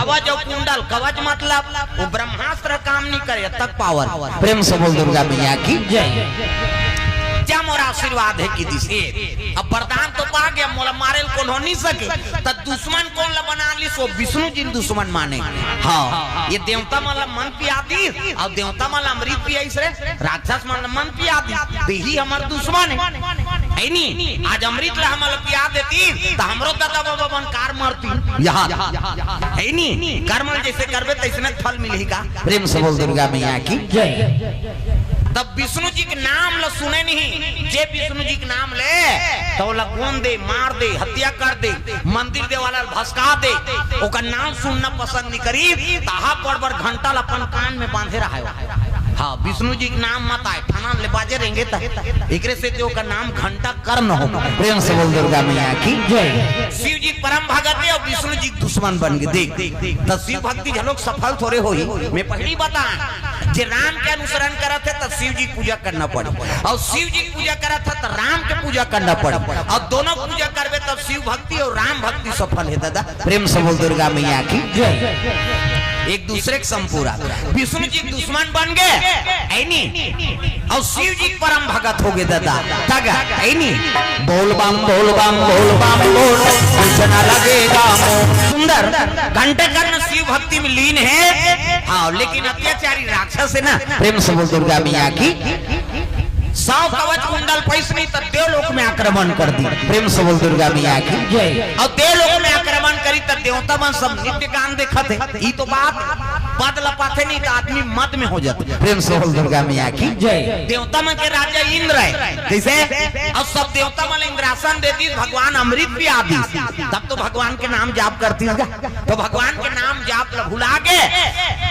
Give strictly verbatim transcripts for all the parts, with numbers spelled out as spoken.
कवच अउ कुंडल, कवच मतलब वो ब्रह्मास्त्र काम नहीं करे, तक पावर। प्रेम से बोल दुर्गा मैया की जय। क्या मोर आशीर्वाद है कि दिस ए, अब वरदान तो पा गया, मोला मारे ल कोनो नहीं सके, त दुश्मन कोन ला बना लिस? वो विष्णु जी ल दुश्मन माने। हाँ, ये देवता मन ला मन पिया दिस, अउ देवता मन ला अमृत पियाइस रे, राक्षस मन ला मन पिया दिस, त ही हमर दुश्मन है, है नी? आज अमृत ला हमन ला पिया देती, त हमरो दादा बाबा मन कार मरती। यहाँ, है नी? कर्म ल जैसे करबे, तैसने फल मिलही का। प्रेम से बोल दुर्गा मैया की जय। तब विष्णु जी के नाम ल सुने नहीं, जे विष्णु जी के नाम ले, त ओला गोंद दे, मार दे, हत्या कर दे, मंदिर देवाला ल भसका दे, ओकर नाम सुनना पसंद नहीं करी, तहा बड़ बड़ घंटा ल अपन कान में बांधे रहे। हाँ, विष्णु जी के नाम मत आए, फनान ले बाजे रहेंगे त एकरे से तो ओकर नाम घंटा कर्ण हो। प्रेम से बोल दुर्गा मैया की जय। शिव जी परम भगत है अउ विष्णु जी दुश्मन बन गए। देख, त शिव भक्ति घलोक सफल थोड़े होही। मैं पहली बता, जे राम के अनुसरण करत है, त शिव जी पूजा करना पड़े, अउ शिव जी पूजा करत है, त राम के पूजा करना पड़े, अउ दोनों पूजा करबे, तब शिव भक्ति अउ राम भक्ति सफल है दादा। प्रेम से बोल दुर्गा मैया की जय। एक दूसरे के संपूरा, विष्णु जी दुश्मन बन गए, है नी? अउ शिव जी परम भगत हो गए दादा, तग, है नी? बोल बम, बोल बम, बोल बम, बोल, कुछ न लगेगा मोह। सुंदर घंटा कर्ण शिव भक्ति में लीन है। हाँ, लेकिन अत्याचारी राक्षस है ना। प्रेम से बोल दुर्गा मैया की। सौ कवच कुंडल पैस नहीं, त देवलोक में आक्रमण कर दी। प्रेम से बोल दुर्गा मैया की जय। अउ देवलोक में आक्रमण करी, त देवता मन सब नृत्य गान देखत है। ई तो बात, पद ल पाथे नहीं, त आदमी मद में हो जाथे। प्रेम से बोल दुर्गा मैया की जय। देवता मन के राजा इंद्र है, जैसे, अउ सब देवता मन इंद्रासन दे दिस, भगवान अमृत पिया दिस, तब तो भगवान के नाम जाप करती होगा। तो भगवान के नाम जाप ल भुला गे,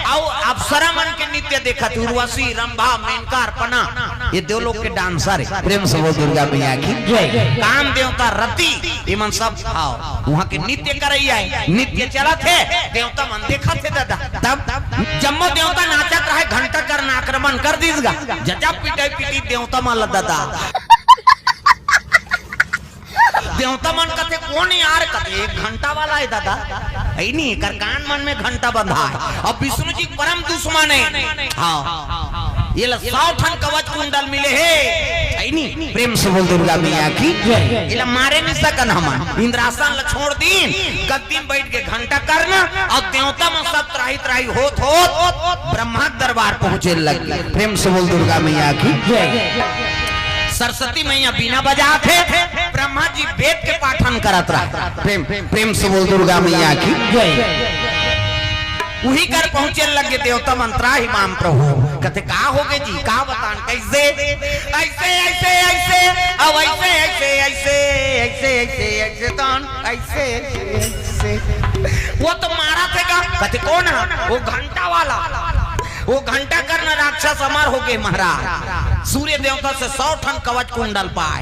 अउ अप्सरा मन के नृत्य देखत, उर्वशी, रंभा, मेनका, अर्पणा, ये देवलोक के डांसर है। प्रेम से बोल दुर्गा मैया की जय। काम देवता रति, ये मन सब, हाँ, वहाँ के नृत्य करैया है, नृत्य चलत है, देवता मन देखत है दादा। तब जम्मो देवता नाचत रहे, घंटा कर्ण आक्रमण कर दिस गा, जजा पिटाई पीटी देवता मन ल दादा। देवता मन कथे, "कोन यार?" कथे, "एक घंटा वाला है दादा, है नी, एकर कान मन में घंटा बंधा है।" अब विष्णु जी परम दुश्मन है। हाँ, ये ला सौ ठन कवच कुंडल मिले है, है नी? प्रेम से बोल दुर्गा मैया की जय। ये ला मारे नहीं सकन हमन। इंद्रासन ला छोड़ दीन, गद्दी में बैठ के घंटा कर्ण, अउ देवता मन सब त्राही त्राही होत होत ब्रह्मा के दरबार पहुंचे लग। प्रेम से बोल दुर्गा मैया की जय। सरस्वती मैया बीना बजात हे, ब्रह्मा जी वेद के पाठन करत रहे। प्रेम, प्रेम से बोल दुर्गा मैया की जय। उही कर पहुंचे लग गे देवता मन, त्राहि माम प्रभु। कथे, "का हो गे जी, का बतान, कैसे?" "ऐसे, ऐसे, ऐसे, अब ऐसे, ऐसे, ऐसे, ऐसे, ऐसे, ऐसे, ऐसे, तान, ऐसे, ऐसे।" वो तो मारा थे का? कथे, "कोन है?" "वो घंटा वाला।" वो घंटा कर्ण राक्षस अमर हो गे महाराज, सूर्य देवता से सौ ठन कवच कुंडल पाए।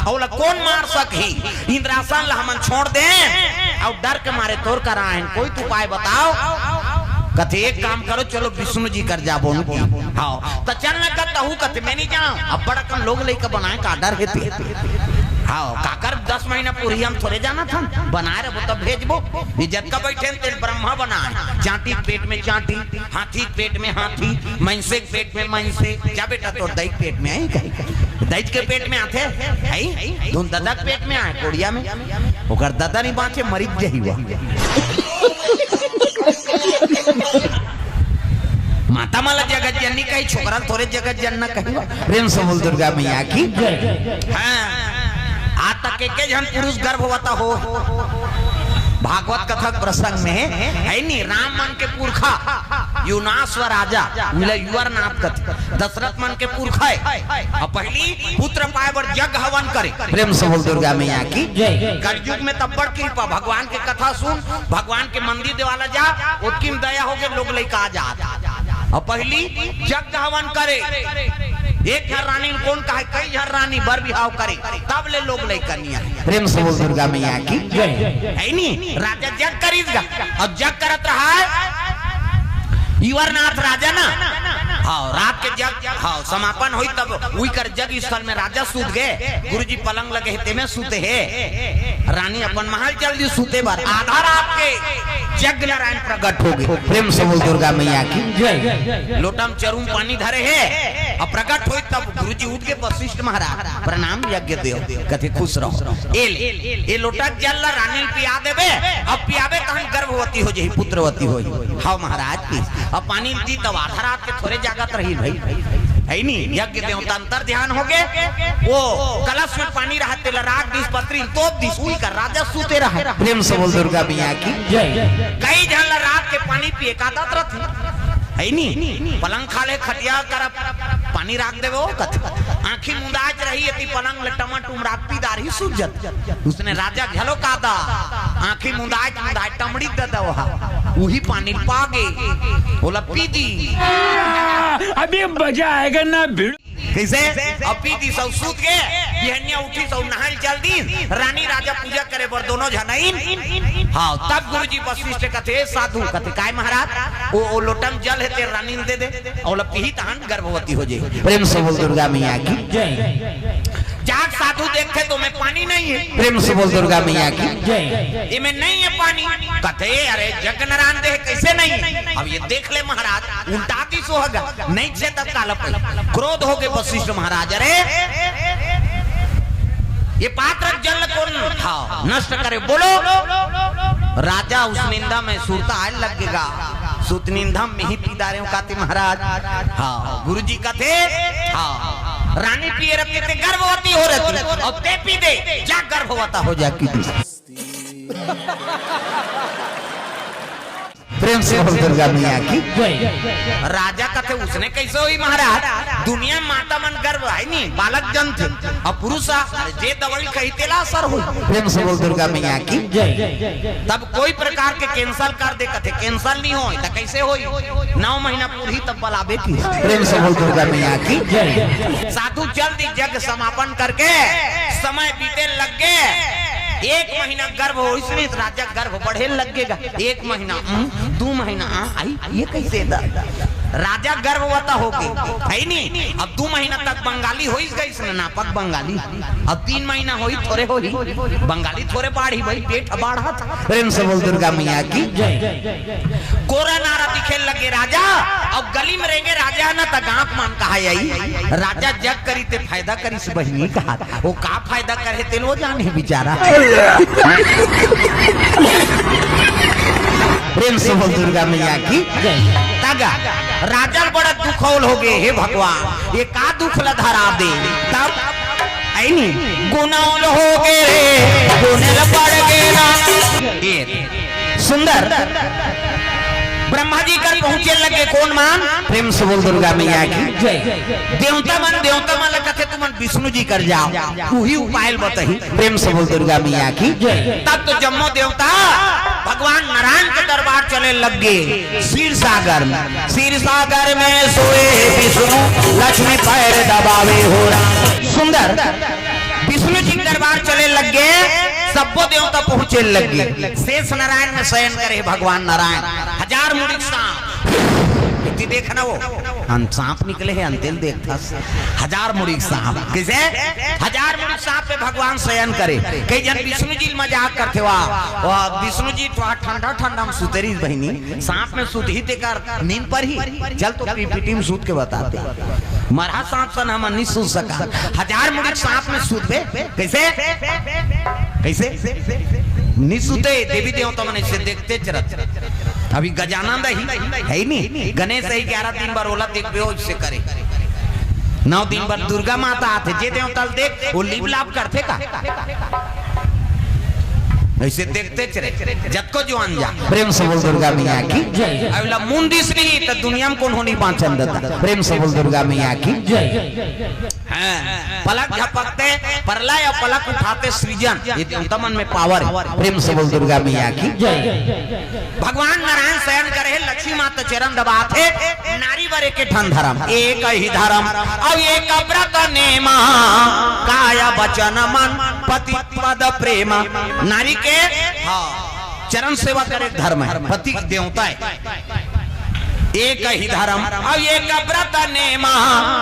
अउ ओला कोन मार सकही? इंद्रासन ला हमन छोड़ दे, अउ डर के मारे तोर करा आएन, कोई तो उपाय बताओ। कथे, "एक काम करो, चलो विष्णु जी कर जाबो।" हाँ, त चल न कर तहू, कथे, "मैं नहीं जाऊं।" अब बड़ा कन लोग लइका बनाए का डर हे ते। हाँ, काकर दस महीना पूरी हम थोड़े जाना था, बनाए रहबो तब भेजबो। ये जतका बैठे तेल ब्रह्मा बनाए, चांटी के पेट में चांटी, हाथी के पेट में हाथी, मइनसे के पेट में मइनसे। जा बेटा, तोर दाई के पेट में आई कही, दाई के पेट में आथे, आई धुन ददा के पेट में आए, कोड़िया में, ओकर ददा नहीं बांचे, मरिक जही हुआ। माता मन ला जगत जननी कही, छोकरा ल थोरे जगत जनना कही। प्रेम से बोल दुर्गा मैया की। हाँ, आज तक एक झन पुरुष गर्भवता हो। भागवत कथा के प्रसंग में है नी, राम मन के पुरखा युनाश्व राजा, मिला युवरनाथ कथे, दशरथ मन के पुरखा है। अब पहली पुत्र पाए बर यज्ञ हवन करे। प्रेम से बोल दुर्गा मैया की। जय। कलयुग में तब बड़ कृपा, भगवान के कथा सुन, भगवान के मंदिर देवाला जा, ओतकी में दया हो गे, लोग लइका आ जात। अब पहली यज्ञ हवन करे, एक झन रानी ल कोन कहे, कई झन रानी बर बिहाव करे, तब ले लोग लइका नहीं आए। प्रेम से बोल दुर्गा मैया की। जय। है नी, राजा यज्ञ करीस गा, अउ यज्ञ करत रहा है युवरनाथ राजा ना, हाँ, रात के जग, हाँ, समापन होई तब उही कर जग स्थल में राजा सूत गए। गुरुजी पलंग लगे हे, तेमे सूते हे। रानी अपन महल चल दी सूते बर। आधा रात के जग नारायण प्रकट हो गए। प्रेम से बोल दुर्गा मैया की जय। लोटा म चरुम पानी धरे हे, अब प्रकट होई तब गुरुजी उठ के वशिष्ठ महाराज, प्रणाम यज्ञ देव, कथे खुश रहो। ए ले, ए लोटा जल ला रानी ल पिया देबे, अब पियाबे तहन गर्भवती हो जाही, पुत्रवती हो जाही। हाँ महाराज की, अब पानी दी तब आधा रात के थोरे जागत रही भाई, है नी? यज्ञ देवता अंतर ध्यान हो गए, वो कलश में पानी रहा तेला राख दिस, पतरी ल तोप दिस, उही कर राजा सूते रहा। प्रेम से बोल दुर्गा मैया की जय। कई झन ला रात के पानी पिए का आदत रथे, है नी? पलंग खाले खटिया कर पानी राख देबे, ओ कथे। आँखी मुंदाच रही, एती पलंग ले टमाटुम राख पी डारही, सूत जथे। उसने राजा घलो का दा, आँखी मुंदाच मुंदाच टमड़ी दे दे ओहा, उही पानी पागे, ओला पी दी। अभी मजा आएगा ना भिड़ू। कैसे? अब पी दी, सब सूत गए, बिहनिया उठी, सब नहाइल चल दी, रानी राजा पूजा करे बर दोनों झन आइन। हाँ, तब गुरुजी वशिष्ठ कथे, साधु कथे, काय महाराज, ओ, ओ लोटा म जल हे ते रानी ल दे दे, ओला पीही तहन गर्भवती हो जाही। प्रेम से बोल दुर्गा मैया की जय। जाग साधु देखथे तो में पानी नहीं है। प्रेम से बोल दुर्गा मैया की जय। एमे नहीं है पानी। कथे, "अरे जग नारायण दे, कैसे नहीं है?" अब ये देख ले महाराज, उल्टा दी सुहागा, नहीं छे तब काला पई। क्रोध हो गए वशिष्ठ महाराज, "अरे ये पात्र जल कौन था नष्ट करे, बोलो।" राजा उस निंदा में सुरता आए लगेगा, सुत निंदा में ही पी डारे हो काती महाराज। हाँ, गुरुजी कथे, हाँ, रानी पिए रहती ते गर्भवती हो रहती, अब ते पी दे, जा गर्भवता हो जा की। प्रेम से बोल दुर्गा मैया की। राजा कथे, उसने कैसे होई महाराज? दुनिया माता मन गर्भ है नी, बालक जन थे, अब पुरुष आ, जे दवाई खाही तेला असर होई। प्रेम से बोल दुर्गा मैया की। तब कोई प्रकार के cancel कर दे, कथे cancel नहीं होई, त कैसे होई? नौ महीना पूरी तब बलाबे की। प्रेम से बोल दुर्गा मैया की। साधु चल दी, जग समापन करके समय बीते लग गए। एक महीना गर्भ हो, इसलिए राजा गर्भ बढ़े लगेगा। एक महीना, उम, दू महीना, आ, आई, ये कैसे दा? राजा गर्भवता हो गई, है नी? अब दू महीना तक बंगाली होइस गइस ना, नापक बंगाली। अब तीन महीना होई, थोरे होई, बंगाली थोरे बाढ़ी भाई, पेट बाढ़ा था। प्रेम से बोल दुर्गा मैया की। कोरा नारा दिखे लगे राजा, अब गली में रेंगे राजा ना त गांव मन कहा आई। राजा जग करी ते फायदा करी से बहिनी कहा। वो का फायदा करे तेल वो जाने बेचारा। प्रेम से बोल दुर्गा मैया की। तगा राजा बड़ा दुखौल हो गए, हे भगवान, ये का दुख ला धरा दे। तब ऐनी गुनौल हो गए रे, गुनल पड़ गए ना। ये सुंदर ब्रह्मा जी कर पहुंचे लगे, कौन मान? प्रेम से बोल दुर्गा मैया की। देवता मन, देवता मन ला कथे, तुमन विष्णु जी कर जाओ, उही उपाय ल बताही। प्रेम से बोल दुर्गा मैया की। तब तो जम्मो देवता भगवान नारायण के दरबार चले लग गए। क्षीर सागर में, क्षीर सागर में सोए विष्णु, लक्ष्मी पैर दबावे हो राम। सुंदर विष्णु जी के दरबार चले लग गए, सबो देवता पहुंचे लग गए। शेष नारायण में शयन करे भगवान नारायण, हजार मुड़ी सांप। इतनी देखना वो, हम सांप निकले हैं, अंतिल देखता। हजार मुड़ी सांप। किसे? हजार मुड़ी सांप पे भगवान शयन करे। कई जन विष्णु जी मजाक करथे, वाह, वाह, विष्णु जी थोड़ा ठंडा ठंडा में सुते रही बहिनी, सांप में सुत ही तेकर नींद पर ही। चल तो पीपीटी में सुत के बताते। मरहा सांप सन हम नहीं सुत सका। हजार मुड़ी सांप में सुत बे। कैसे? कैसे? नहीं सुते, देवी देवता मन ऐसे देखते चरत। अभी गजानंद ही है ही नहीं, गणेश ही ग्यारह दिन बार ओला देख बे, इससे करे। नौ दिन बार दुर्गा माता आथे, जे देवता ल देख, वो लिप लाप करथे का? ऐसे देखते चले, जतको जुआन जा। प्रेम से बोल दुर्गा मैया की। अबला मुंह दिस नहीं, तो दुनिया में कौन होनी बाँचन देता। प्रेम से बोल दुर्गा मैया की। हाँ, पलक झपकते प्रलय और पलक उठाते सृजन, ये देवता मन में power है। प्रेम से बोल दुर्गा मैया की। भगवान नारायण शयन करे, लक्ष्मी माता चरण दबाथे, नारी बर एक ठन धर्म, एक ही धर्म, अब एक व्रत नेमा, काय वचन मन पति पद प्रेमा। नारी के, हाँ, चरण सेवा करे धर्म है, पति देवता है। एक ही धर्म अउ एक व्रत नेमा,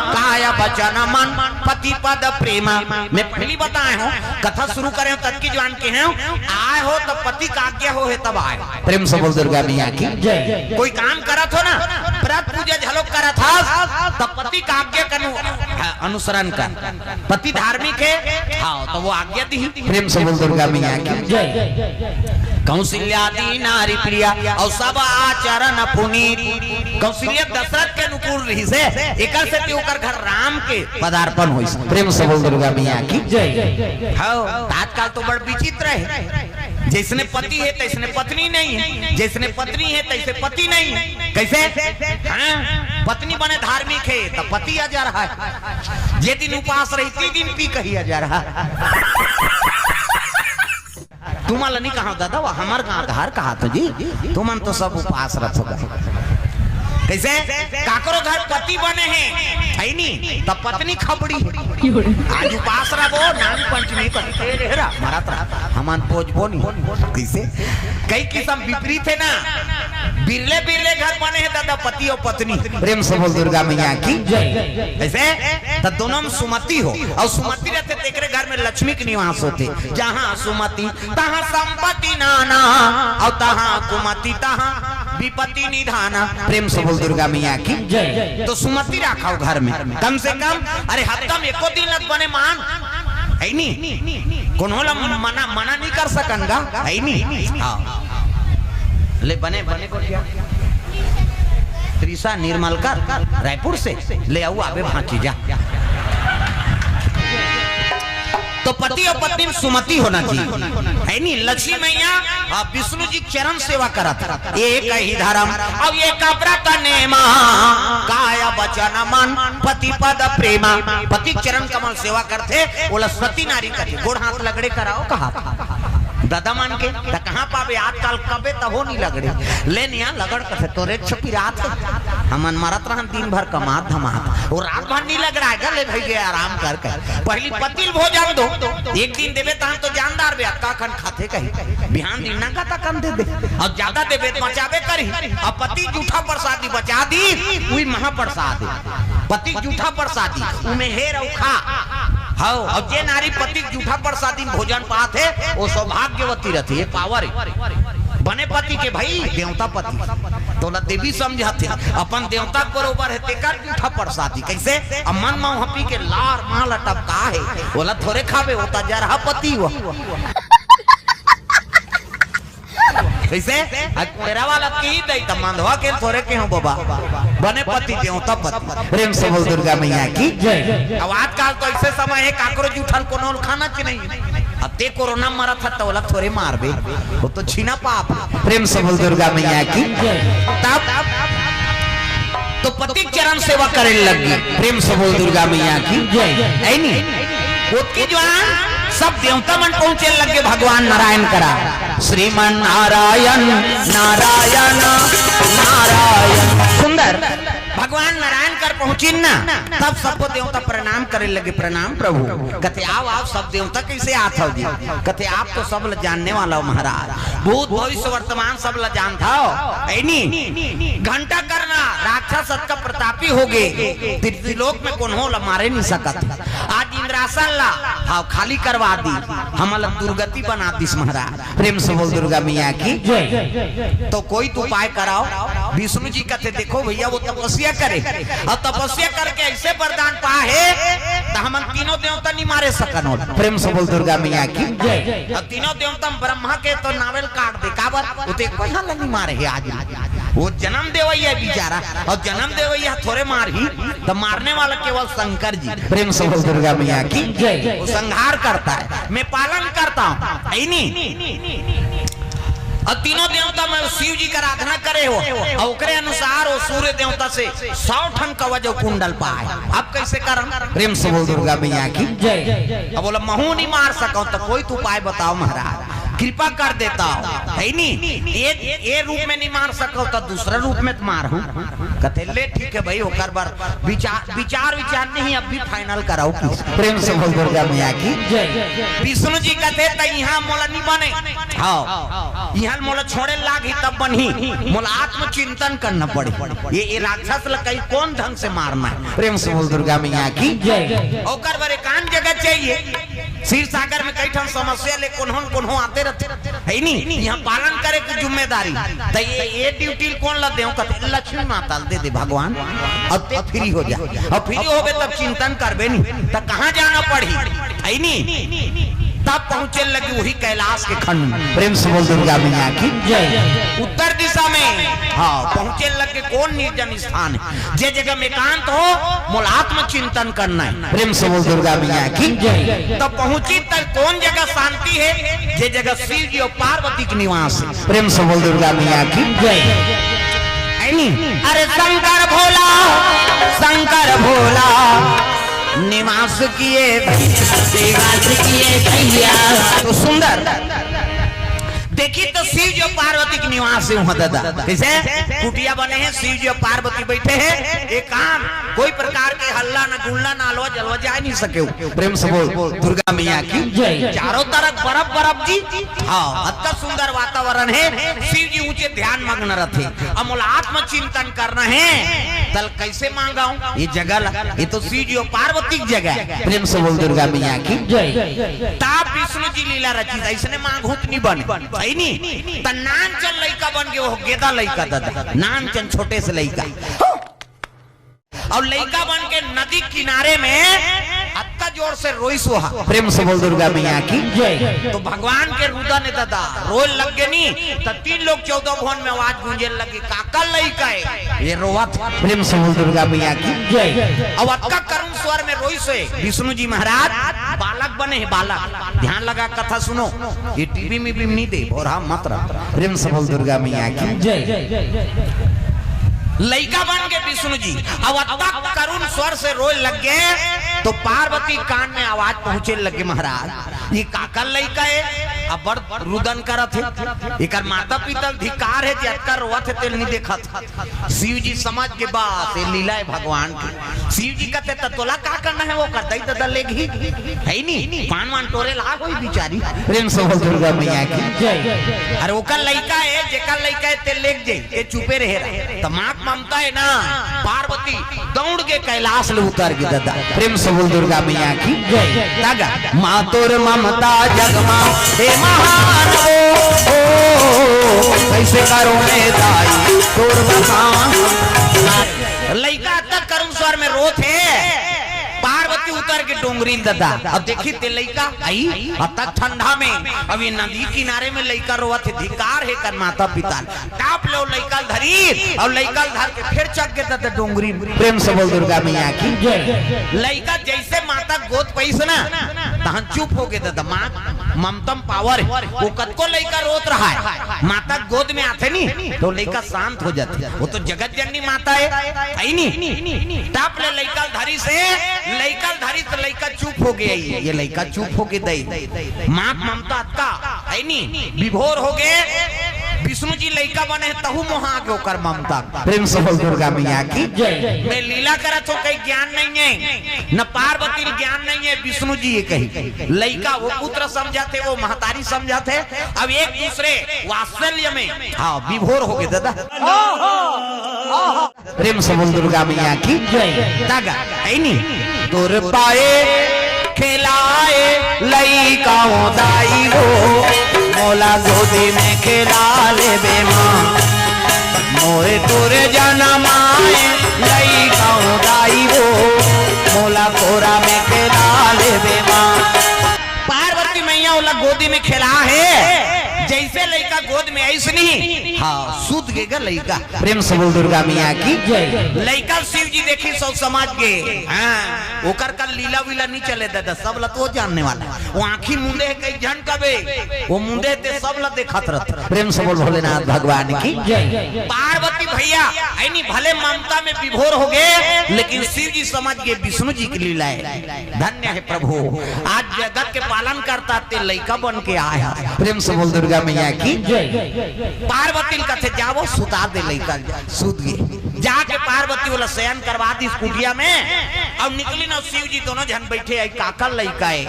काय बचन मन पति पद प्रेमा। मैं पहली बताए हूँ, कथा शुरू करे हूँ, तब की जान के हूँ, आए हो तो पति का आज्ञा हो है तब आए। प्रेम से बोल दुर्गा मैया की जय। कोई काम करत हो ना, व्रत पूजा झलोक करत हस, तब पति का आज्ञा कनु, हाँ, अनुसरण कर। पति धार्मिक है, हाँ, तो वो आज्ञा दी। प्रेम से बोल दुर्गा मैया की जय। कौशल्यादि नारी प्रिया अउ सब आचरण पुनीत। कौशल्या दशरथ के अनुकूल रहिस हे, एकर सेती ओकर घर राम के पदार्पण होइस। प्रेम से बोल दुर्गा मैया की जय। हाँ, आजकल तो बड़ विचित्र है, जैसने पति है तैसने पत्नी नहीं है, जैसने पत्नी है तैसे पति नहीं है। कैसे? हाँ, पत्नी बने धार्मिक है तो पति अजर है, जे दिन उपास रही ती दिन पी कही अजर है। तुमन ल नहीं कहा दादा, वो हमर गाँव घर कहा तो जी, तुमन तो सब उपास रखो। कैसे? काकरो घर पति बने हैं, है नी, तब पत्नी खबड़ी है। आज उपास रहो, नाग पंचमी पर तेरे रा, मरत रहा, हमन बोझबो नहीं। कैसे? कई किस्म विपरीत है ना, बिरले बिरले घर बने हैं दादा, पति और पत्नी। प्रेम से बोल दुर्गा मैया की जय। ऐसे तो दोनों में सुमति हो, और सुमति रहते तेकरे घर में लक्ष्मी के निवास होते। जहाँ सुमति तहाँ संपत्ति नाना, और तहाँ कुमति तहाँ विपत्ति निधाना। प्रेम से बोल दुर्गा मैया की जय। तो सुमति राखव घर में, कम से कम, अरे हफ्ता में एको दिन लग बने मान, है नी? कोनो ला मना, मना नहीं कर सकन गा, है नी? हाँ। ले बने, बने को क्या? त्रिशा निर्मलकर रायपुर से ले आऊ, आबे भांची जा। तो पति और पत्नी में सुमति होना चाहिए, है नी? लक्ष्मी मैया, हाँ, विष्णु जी चरण सेवा करत, एक ही धर्म अउ एक व्रत नेमा, काय बचन मन पति पद प्रेमा। पति चरण कमल सेवा करथे, ओला सती नारी कथे। गोड़ हाथ लगड़े कराओ कहा दादा मन के, त कहाँ पाबे आजकल, कबे तहो नहीं लगड़े। ले निया लगड़ कथे, तोरे छपी रात है। हमन मरत रहन दिन भर कमात धमात, वो रात भर नहीं लगड़ाएगा, ले भाई गए आराम कर कर। पहली पति ल भोजन दो, एक दिन देबे तहन तो जानदार बे, अतका कन खाथे कही, बिहान दिन नंगा तकन दे दे, और ज्यादा देबे तो बचाबे करी। अब पति जूठा प्रसादी बचा दी, उही महाप्रसाद है। पति जूठा प्रसादी, उमे हेर अउ खा। हव, और जे नारी पति जूठा प्रसादी में भोजन पात है, वो सौभाग्यवती रहती है, पावर है। बने पति के भाई, देवता पति। तोला देवी समझाथे, अपन देवता के बरोबर है, तेकर जूठा प्रसादी। कैसे? अब मन में वहाँ पी के लार माल टपका है, ओला थोरे खाबे, वो त जरहा पति वो। कैसे? आज कोयरा वाला की दई त मंधवा के थोरे के हो बाबा। बने पति देवता पति। प्रेम से बोल दुर्गा मैया की जय। अब आजकल तो ऐसे समय है, काकरो जूठल कोनो खाना च नहीं। अब ते कोरोना मरत है, त ओला थोरे मारबे, वो तो छीना पाप। प्रेम से बोल दुर्गा मैया की। तब तो पति चरण सेवा करे लगी। प्रेम से बोल दुर्गा मैया की। है नी? ओतके जुवार सब देवता मन पहुंचे लगे भगवान नारायण करा। श्रीमन नारायण, नारायण, नारायण। सुंदर। भगवान नारायण कर पहुंचिन ना, तब सबको देवता प्रणाम करे लगे, "प्रणाम प्रभु।" कथे, "आओ, आओ, सब देवता कैसे आत हो जी?" कथे, "आप तो सब ल जानने वाला हो महाराज, भूत भविष्य वर्तमान सब ल जानत हो, है नी? घंटा कर ना राक्षस अतका प्रतापी हो गे, पृथ्वी लोक में कोनो ल मारे नहीं सकत। आज इंद्रासन ला, हाँ, खाली करवा दी, हमला दुर्गति बना दिस महाराज।" प्रेम से बोल दुर्गा मैया की जय। तो कोई तो उपाय कराओ। विष्णु जी कथे, "देखो भैया, वो तपस्या करे, और तपस्या करके ऐसे वरदान पा है, तो हमन तीनों देवता नहीं मारे सकन हो।" प्रेम से बोल दुर्गा मैया की जय। और तीनों देवता ब्रह्मा के तो नावेल काट दे, काबर? वो तो कोई हाल नहीं मारे है आज। वो जन्म देवैया बेचारा, और जन्म देवैया थोरे मार ही, तो मारने वाला केवल शंकर जी। प्रेम से बोल दुर्गा मैया की जय। वो संहार करता है, मैं पालन करता हूँ, है नी? और तीनों देवता में शिव जी का आराधना करे हो, और ओकरे अनुसार वो सूर्य देवता से सौ ठन कवच और कुंडल पाए। अब कैसे करम? प्रेम से बोल दुर्गा मैया की जय। अब बोला, "महू नहीं मार सको, तो कोई तो उपाय बताओ महाराज।" कृपा कर देता हो, है नी? ये, ये रूप में नहीं मार सको तो दूसरा रूप में तो मार हो। कहते, "ले ठीक है भाई, ओकर बर विचार, विचार, विचार नहीं, अभी final कराओ।" प्रेम से बोल दुर्गा मैया की। जय। विष्णु जी कहते, "त यहाँ मोला नहीं बने।" हाँ, यहाँ मोला छोड़े लाग ही तब बनही, मोला आत्मचिंतन करना पड़े। ये, ये राक्षस ला कहीं कौन ढंग से मारना है? प्रेम से बोल दुर्गा मैया की। जय। ओकर बर एकांत जगह चाहिए। क्षीर सागर में कई ठन समस्या ले कोनो न कोनो आते रहते, है नी? यहाँ पालन करे के जिम्मेदारी। त ये, ये duty कौन ला देव? कहते, "लक्ष्मी माता ला दे दे भगवान, अब ते free हो जा।" अब free होबे तब चिंतन करबे नी, त कहाँ जाना पड़ही, है नी? तब पहुँचे लगी वही कैलाश के खंड। प्रेम से बोल दुर्गा मैया की। जय। उत्तर दिशा में, हाँ, पहुँचे लगे कौन निर्जन स्थान है, जे जगह में एकांत हो, मोला आत्मचिंतन करना है। प्रेम से बोल दुर्गा मैया की। जय। तो पहुँची तक कौन जगह शांति है, जे जगह शिव जी और पार्वती के निवास है। प्रेम से बोल दुर्गा मैया की। जय। है नी? अरे शंकर भोला, शंकर भोला, निवास किए, निवास किए भैया। तो सुंदर देखी तो शिव जो पार्वती के निवास है वहाँ दादा। कैसे? कुटिया बने हैं, शिव जी और पार्वती बैठे हैं। एक काम, कोई प्रकार के हल्ला ना गुल्ला ना अलवा जलवा जाए नहीं सके हो। प्रेम से बोल दुर्गा मैया की। जय। चारों तरफ बर्फ बर्फ जी। हाँ, अत्ता सुंदर वातावरण है। शिव जी ऊंचे ध्यान मग्न रहते। अब मोला आत्मचिंतन करना है, तल कैसे मांगा हूँ ये जगह ला? ये तो शिव जी और पार्वती की जगह है। प्रेम से बोल दुर्गा मैया की। जय। ताप विष्णु जी लीला रची, ऐसने मांगहूं त नहीं बने, है नी? त नानचन लइका बन के, वो गेदा लइका दादा, नानचन छोटे से लइका। और लइका बन के नदी किनारे में अत्ता जोर से रोइस वहा। प्रेम से बोल दुर्गा मैया की। जय। तो भगवान के रुदन हे दादा, रोए लग गे नी, त तीन लोक चौदह भुवन में आवाज गूंजे लगे, "काकर लइका है ये रोवत?" प्रेम से बोल दुर्गा मैया की। जय। अब अतका करुण स्वर में रोइस हे विष्णु जी महाराज, बालक बने हैं, बालक। ध्यान लगा कथा सुनो, ये टीवी में भी नहीं दे, और हाँ मत रहा। प्रेम से बोल दुर्गा मैया की। जय। लइका बन के विष्णु जी, अब अतका करुण स्वर से रोए लग गे, तो पार्वती कान में आवाज पहुंचे लगे, "महाराज, ये काकर लइका है?" अब बड़ रुदन करत हे, एकर माता पिता ल धिक्कार है, जे अतका रोवत हे, तेल नहीं देखत। शिव जी समझ के बात, ये लीला है भगवान की। शिव जी कहते, "त तोला का करना है, वो कर दई ददा लेगही, है नी? पान वान टोरे ला होई बिचारी।" प्रेम से बोल दुर्गा मैया की। जय। अरे ओकर लइका है, जेकर लइका है, ते लेग जाई, ते चुपे रहे रहा। त माँ के ममता है ना, पार्वती दौड़ के कैलाश ले उतर के दादा। प्रेम से बोल दुर्गा मैया की। जय। तगा माँ तोर ममता जगमा हे महान हो, हो, कैसे करो मैं दाई तोर बखान। लइका अतक करुण स्वर में रोत हे, पार्वती उतर के डोंगरी ल दादा। अब देखी ते लइका आई, अतक ठंडा में, अब ये नदी किनारे में लइका रोवत हे, धिक्कार हे कर माता पिता ल। टाप ले वो लइका ल धरी, और लइका ल धर के फिर चढ़ गे दादा डोंगरी में। प्रेम से बोल दुर्गा मैया की। जय। लइका जैसे माता गोद पइस ना, तहन चुप हो गे दादा। माँ ममता म पावर हे, वो कतको लइका रोत रहा है, माता गोद में आथे नी, तो लइका शांत हो जाथे। वो तो जगत जननी माता है, है नी? टाप ले लइका ल धरिस हे, लइका ल धरिस त लइका चुप हो गे। ये लइका चुप हो गे दई। माँ के ममता अतका, है नी? विभोर हो गे। विष्णु जी लइका बने हे, तहू मोहा गे ओकर ममता। प्रेम से बोल दुर्गा मैया की। जय। मैं लीला करत हों, कहीं ज्ञान नहीं है, न पार्वती ल ज्ञान नहीं है, विष्णु जी ये कही। लइका वो पुत्र समझत हे, वो महतारी समझत हे। अब एक दूसरे वात्सल्य में, हाँ, विभोर हो गे दादा। प्रेम से बोल दुर्गा मैया की। जय। तगा, है नी? तोर पाए खेलाए लइका हो दाई हो, मोला गोदी में खेला लेबे माँ। मोरे तोरे जनम आए लइका हो दाई हो, मोला कोरा में खेला लेबे माँ। पार्वती मैया ओला गोदी में खेला हे, जैसे लइका गोद में आइस नी, हाँ, सूत गे गा लइका। प्रेम से बोल दुर्गा मैया की। जय। लइका शिव जी देखिस अउ समझ गे, हाँ, ओकर का लीला वीला नहीं चले दादा, सब ला तो जानने वाला। वो आँखी मूंदे हे, कई झन कबे, वो मूंदे हे ते सब ला देखत रहत। प्रेम से बोल भोलेनाथ भगवान की। जय। पार्वती भैया, ऐनी भले ममता में विभोर हो गए, लेकिन शिव जी समझ गए विष्णु जी की लीला है। धन्य है प्रभु, आज जगत के पालन करता ते लइका बन के आया। प्रेम से बोल दुर्गा मैया की। पार्वती ल कथे, "जावो सुता दे लइका ल।" सूत गए। जाके पार्वती वाला शयन करवा दी कुटिया में, अब निकली ना, शिव जी दोनों झन बैठे, आई काकर लइका है,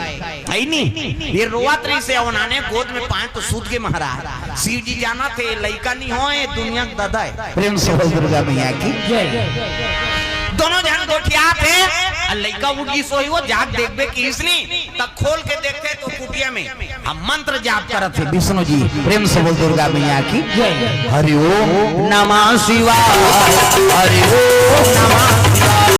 है नी? ये रोवत रहिसे, ओनाने गोद में पाए तो सूत गए महाराज। शिव जी जानथे लइका नहीं हो, ये दुनिया के दादा है। प्रेम से बोल दुर्गा मैया की। दोनों झन गोठियाथे, अउ लइका उठ गिस होही, वो जाग देखबे किहिस नी, तब खोल के देखथे तो कुटिया में हम मंत्र जाप करत हे विष्णु जी। प्रेम से बोल दुर्गा मैया की। हरि ओम नमः शिवाय, हरि ओम नमः